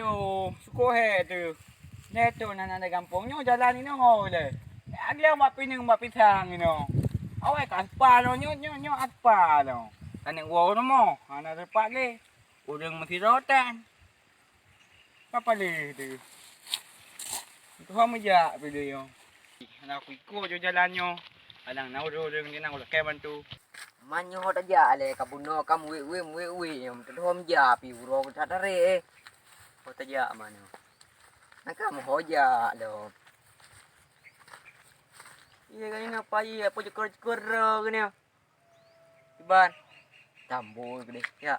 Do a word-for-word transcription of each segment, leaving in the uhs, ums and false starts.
Yo, syukur he tu. Nyoe tu nan ada gampông nyoe jalan inoe ho le. Agiang bak pineung bak pisang inoe. Awai ka aspa lo nyoe nyoe nyoe aspa lo. Taneuk woe rumoh, hana teupat le. Ureueng meusidroe tan. Apa le tu? Tuha meujak pih le nyoe. Hana kuiko jo jalan nyoe. Kadang na ureueng-ureueng di na ulakée bantu. Man nyoe ho tajak lé ka bunoe ka muwék-wék muwék-wék nyoe teuhom ja pih uroe that tarek eh. Ho tajak man nyoe. Nang ka meuho jak lom. Iya kan ini apa iya apa jukor-jukor ro geuh nyoe. Iban. Tambôi keudeh, ya.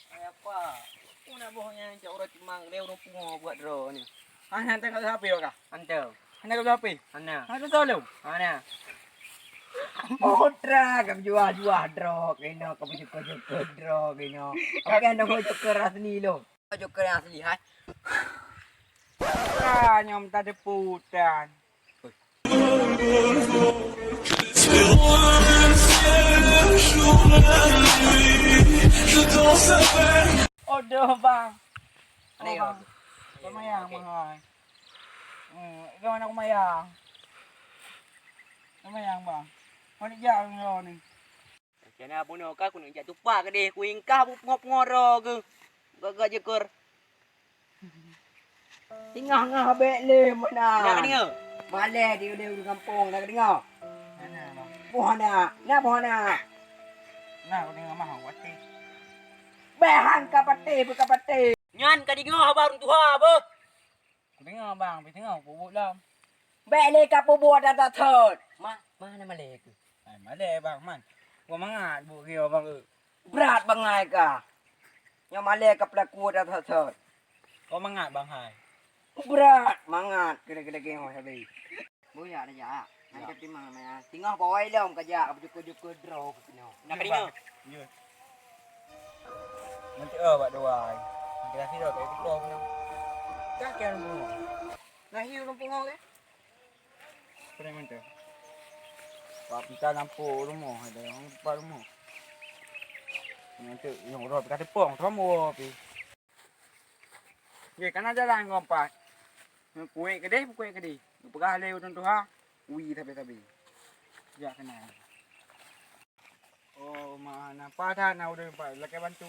Hai apa? Pun nak boh nyan cak ureueng timang keudeh ureueng pungo buat droe ni. Hana teuka HP ka? Hana. Hana teuka HP? Hana. Hana teuka lom? Hana. Putra ka juah-juah droe kena ka beujeuka-jeuka droe kena. Apa kan dong jeuka asli lom? Joker yang asli hai. Ah, nyom tak ada putan. Aduh, bang. Ada ya? Bang. Lumayan mahal. Hmm, itu mana lumayan? Lumayan, bang. Mana dia ni? Macam mana bunoe ka keuneuk jak tupak keudeh, kuingkah bu-, pungo-pungo droe geuh. Gagak jeuker. Tingah-ngah bek lé meunan. Nak deungoe? Malée di ulée ureueng gampông, nak deungoe? Hana, Bang. Boh hana, na boh hana. Na, ku deungoe mah, watée. Beh, han ka patéh, beu ka patéh. Nyan ka deungoe haba ureueng tuha, beuh. Kudeungoe, Bang, pih deungoe peubuet lom. Bèk lé ka peubuet that-that thot. Ma, ma hana malèe keuh? Ai, malèe, Bang, man. Buet mangat buet keu nyoe, Bang, eu. Brat bangai kah. Nyoe malèe ka peulaku that-that thot. Buet mangat, Bang, hai. Brat mangat keu lagèe-lagèe nyoe sabe. Boya dah jak. Nyan ka timang maya. Singoh bawai lom ka jak, ka beujukeu-jukeu droe keu sinoe. Nak keudeungoe? Iya. Nanti, oh, bak dua ai. Nanti dah sidroe, tak payah teuka keunoe. Ka keu rumoh. Nah, hi ureueng pungo ke? Pernah mantap. Pak pita lampu rumoh, ada orang tempat rumoh. Nanti yang roh pita tepong, sama pi. Ye, kana jalan ngon pat. Kuék keudeh, kuék keudeh. Peugah lé ureueng tuha, ui sabe-sabe. Jak keunan. Oh, ma, na pat that na ureueng pat lakèe bantu.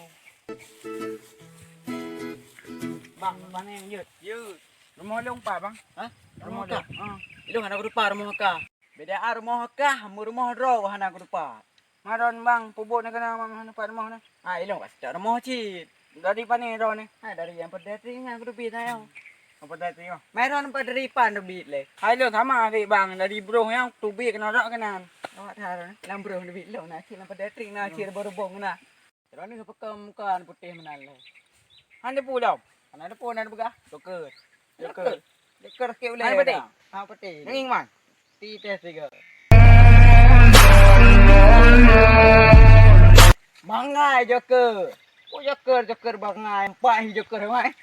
Bang, pane jeuet? Jeuet. Rumoh lôn pat, Bang. Hah? Rumoh lôn. Ha. Ilôn hana kutupa rumoh ka. Beda ah rumoh kah, meurumoh droe hana kutupat. Maron bang, peubuet na keunan hana pat rumoh na. Ah, ilôn ka seutôt rumoh cit. Dari pane droe ni? Ah, dari nyang peudeh teuingat kuteubiet na nyoe. Apa tadi nyoe? Maron pat dari pan teubiet lé. Hai lôn sama adik bang, dari broh nyang teubiet keunoe rot keunan. Awak that lam broh teubiet lôn na cit lam peudeh teuingat cit rubong-rubong na. Droeneuh peukeum muka putéh meunan lé. Han teupeu lom. Hana teupeu, hana teupeugah. Joker. Joker. Joker sakét ulèe. Han putéh. Ha, putéh. Ngieng man. Ti teh tiga. Bangai Joker. Oh, Joker, Joker bangai. Empat hi Joker mai.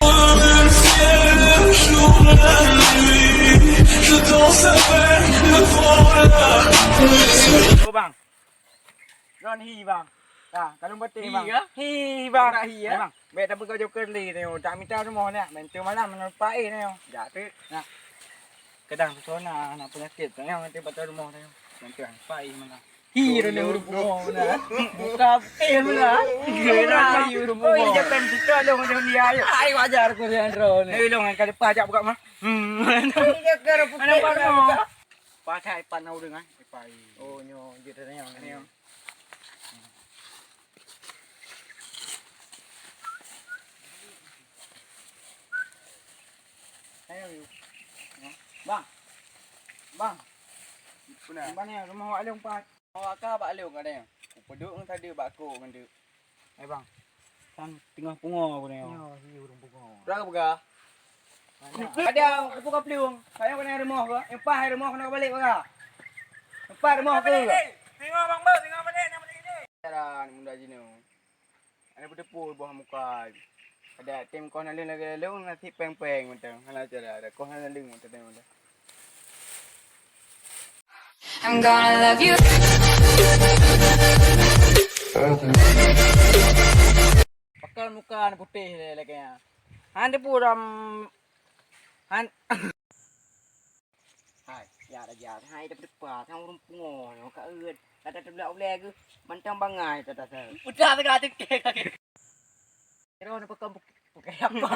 Oh, bang. Ron hi, bang. Ka, kalon baté, bang. Hi, ya? Hi, bang. Hi, ya? Bang. Bèk tapeugot Joker lé, tengok. Tak mita rumoh ni. Mantong malam, mantong paéh, tengok. Jak tu. Nah. Kadang tu na, na penyakit, tengok. Nanti batal rumoh, tengok. Mantong paéh mana. Hi, ron ureueng bumoe na. Buka, eh, mana. Gila, hi, ureueng bumoe. Oh, iya, kan, kita dong, macam dia, ayo. Ai, wajar aku dengan ron. Eh, long, kan, lepas jak buka mah. Hmm. Mana, mana, mana. Pakai pan ureueng, ah. Pakai. Oh, nyoe, jeuet nyoe. Nyoe. Ayo, yuk. Bang. Bang. Puna. Bang, ni, rumoh awak lôn pat. Awak ka bak lôn ka deh. Kupeuduek ngon sadeue bak kok ngon deuk. Eh, bang. Sang teungoh pungo aku ni. Nyoe, hi ureueng pungo. Berapa peugah? Ada kupu ka plueng. Saya kena rumoh ke? Empat hari rumoh kena balik peugah. Empat rumoh ke? Tengok bang, bang, tengok balik, tengok balik. Jalan muda jinoe. Ada beuteupeue boh muka. Ada tim koh naleueng lagèe lôn nasib pèng-pèng mantong. Hana cara ada koh naleueng mantong. I'm gonna love you. Pakon muka putéh lé lagèe nyan. Han teupeu ram han. Hai, ya raja, hai dah berdepa, sang ureueng pungo nyoe ka eut. Kata teublak ulèe geuh mantong bangai tata sa. Udah teuka teuke. Kira ni pakon buk-, bukai apa?